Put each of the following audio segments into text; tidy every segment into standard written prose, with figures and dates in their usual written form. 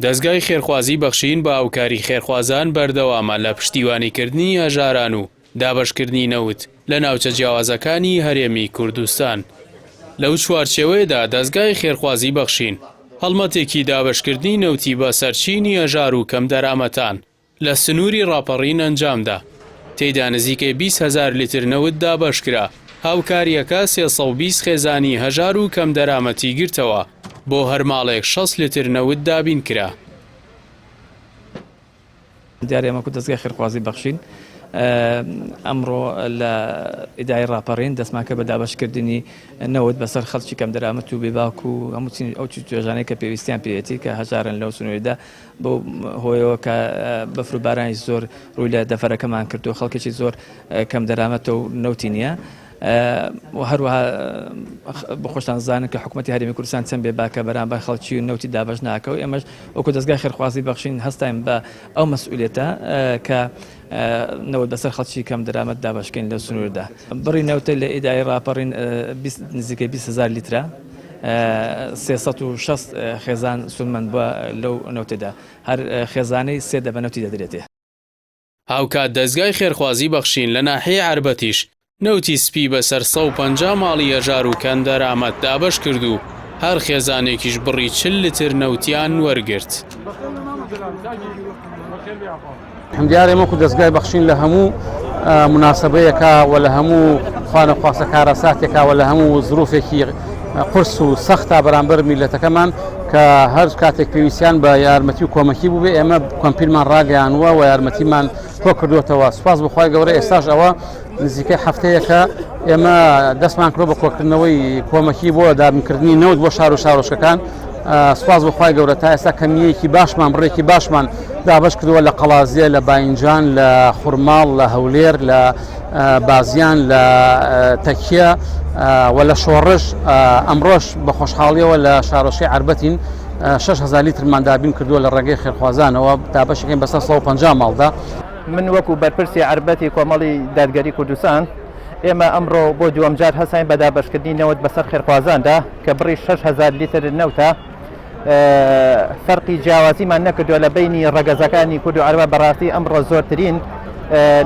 دەزگای خێرخوازی بەخشین بە هاوکاری خێرخوازان بەردەوامە لە پشتیوانیکردنی هەژاران و دابەشکردنی نەوت لە ناوچە جیاوازەکانی هەرێمی کوردستان. لەو چوارچێوەیەدا دەزگای خێرخوازی بەخشین هەڵمەتێکی دابەشکردنی نەوتی بەسەر چینی هەژار و کەمدەرامەتان لە سنووری ڕاپەڕین ئەنجامدا، تێیدا نزیکەی 20 هەزار لیتر نەوت دابەشکرا، هاوکارییەکە 320 خێزانی هەژار و کەمدەرامەتی گرتەوە، بۆ هەر ماڵێک 60 لیتر نەوت دابینکرا. دیارە ئێمە وەکو دەزگای خێرخوازی بەخشین ئەمڕۆ لە ئیدارەی ڕاپەڕین دەستمان کرد بە دابەشکردنی نەوت بەسەر خەڵکی کەمدەرامەت و بێباک و هەموو چین ئەو توێژانەی کە پێویستیان پێیەتی کە هەژارن لەو سنوورەدا بەو هۆیەوە کە بەفر و بارانی زۆر ڕووی لە دەڤەرەکەمان کردو خەڵکێکی زۆر کەم دەرامەتە و نەوتی نییە. و هەروەها بە خۆشتان زانن کە حکوومەتی هەرێمی کوردستان چەند بێ باکە بەرامبەر خەڵکی و نەوتی دابەش ناکە و ئێمەش وەکو دەزگای خێرخوازی بەخشین هەستاین بە ئەو مەسئولیەتە کە نەوت بەسەر خەڵکی کەم دەرامەت دابەشکەین لە سنووردا. بڕی نەوتە لە ئیدارەی ڕاپەڕین نزیکەی 20 هەزار لیترە، 360 خێزان سوودمەند بووە لەو نەوتەدا، هەر خێزانەی سێ دەبە نەوتی دەدرێتێ. هاوکات دەزگای خێرخوازی بەخشین لە ناحیەی عەربەتیش نەوتی سپی بەسەر 150 ماڵی هەژار و کەمدەرامەت دابەش کرد و هەر خێزانێکیش بڕی 40 لتر نەوتیان وەرگرت. دیارە ئێمە وەکو دەزگای بەخشین لە هەموو موناسەبەیەکا و لە هەموو خوانەخواستە کارەساتێکا و لە هەموو زروفێکی قورس و سەختا بەرامبەر میلەتەکەمان کە هەر کاتێک پێویستیان بە یارمەتی و کۆمەکی بووبێ ئێمە کۆمپیلمان ڕاگەیانووە و یارمەتیمان کۆ کردوێتەوە سوپاس بخوای گەورە ئێستاش ئەوە نزیکەی هەفتەیەکە ئێمە دەستمان کردوە بە کۆکردنەوەی کۆمەکی بۆ دابینکردنی نەوت بۆ شار و شارۆچکەکان سوپاس بۆ خوای گەورە تا ئێستا کەمیەکی باشمان بڕێکی باشمان دابەش کردووە لە قەڵازیە لە باینجان لە خورماڵ لە هەولێر لە بازیان لە تەکیە و لە شۆڕش ئەمڕۆش بە خۆشحاڵیەوە لە شارۆچکەی عەربەتین 6000 لیترمان دابین کردووە لە ڕێگەی خێرخوازانەوە دابەشەکەین بەسەر 150 ماڵدا. من وەکو بەرپرسی عەربەتی کۆمەڵی دادگەری کوردستان، ئێمە ئەمڕۆ بۆ دووەمجار هەستاین بە دابەشکردنی نەوت بەسەر خێرخوازاندا کە بڕی 6000 لیتر نەوتە، فەرقی جیاوازیمان نەکردووە لە بەینی ڕەگەزەکانی کورد و عەرەب، بەڕاستی ئەمڕۆ زۆرترین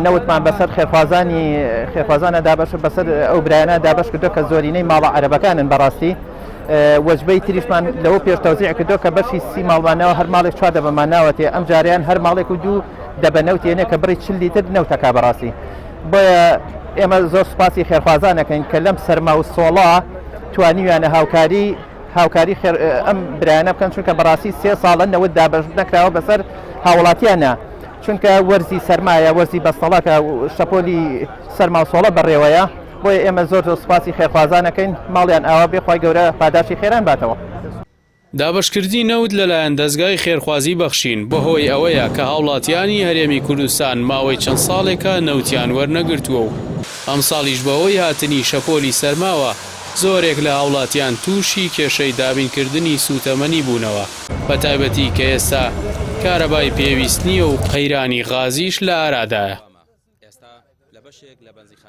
نەوتمان بەسەر خێرخوازانی خێرخوازانە دابەش بەسەر ئەو برایانە دابەش کردووە کە زۆرینەی ماڵە عەرەبەکانن بەڕاستی وەجبەی تریشمان لەوە پێش تەوزیع کردووە کە بەشی سی ماڵمانەوە هەر ماڵێک چوار دەبەمان ناوەتێ ئەم جاریان هەر ماڵێک و دوو دەبە نەوتێنێ کە بڕی چل لیتر نەوتەکە بەڕاستی بۆیە ئێمە زۆر سوپاسی خێرخوازان ئەکەین کە لەم سەرما و سۆڵا توانیویانە هاوکاری هاوکاری خێر ئەم برایانە بکەن چونکە بەڕاستی سێ ساڵە نەوت دابەش نەکراوە بەسەر هاوڵاتیانە چونکە وەرزی سەرمایە وەرزی بەستەڵەکە شەپۆلی سەرما و سۆڵە بەڕێوەیە بۆیە ئێمە زۆر زۆر سوپاسی خێرخوازان ئەکەین ماڵیان ئاوا بێ خوای گەورە پاداشتی خێران باتەوە. دابەشکردنی نەوت لەلایەن دەزگای خێرخوازی بەخشین بەهۆی ئەوەیە کە هاوڵاتیانی هەرێمی کوردستان ماوەی چەند ساڵێکە نەوتیان وەرنەگرتووە و ئەمساڵیش بەهۆی هاتنی شەپۆلی سەرماوە زۆرێک لە هاوڵاتیان تووشی کێشەی دابینکردنی سووتەمەنی بوونەوە بەتایبەتی کە ئێستا کارەبای پێویست نییە و قەیرانی غازیش لە ئارادایە.